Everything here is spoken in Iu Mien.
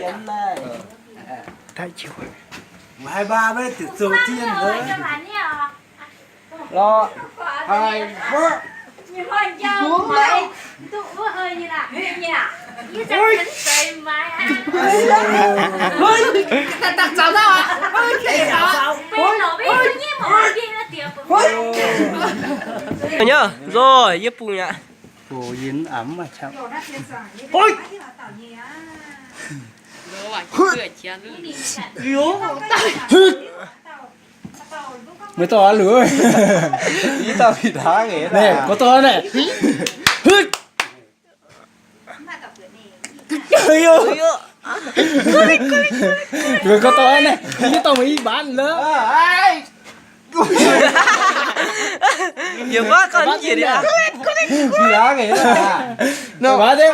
yiem naaiv. Daaih jiu. Mv haih mbaah maiv duqv zoux zienh lorqc. Lorqc. Haih mbaah. Nyoc nzoih yie bungx aqv. Bungx yie mv amv maiv qaqv. Meih dorh aqv luc. Yie dauh fih hnangv eix. Naaiv gorngv dorh naaiv. Meih gorngv dorh naaiv, yie dorh meih i mbaanv lorqc. Yie mv gorngv njiec liuz. Fih hnangv eix. Mv baac deix.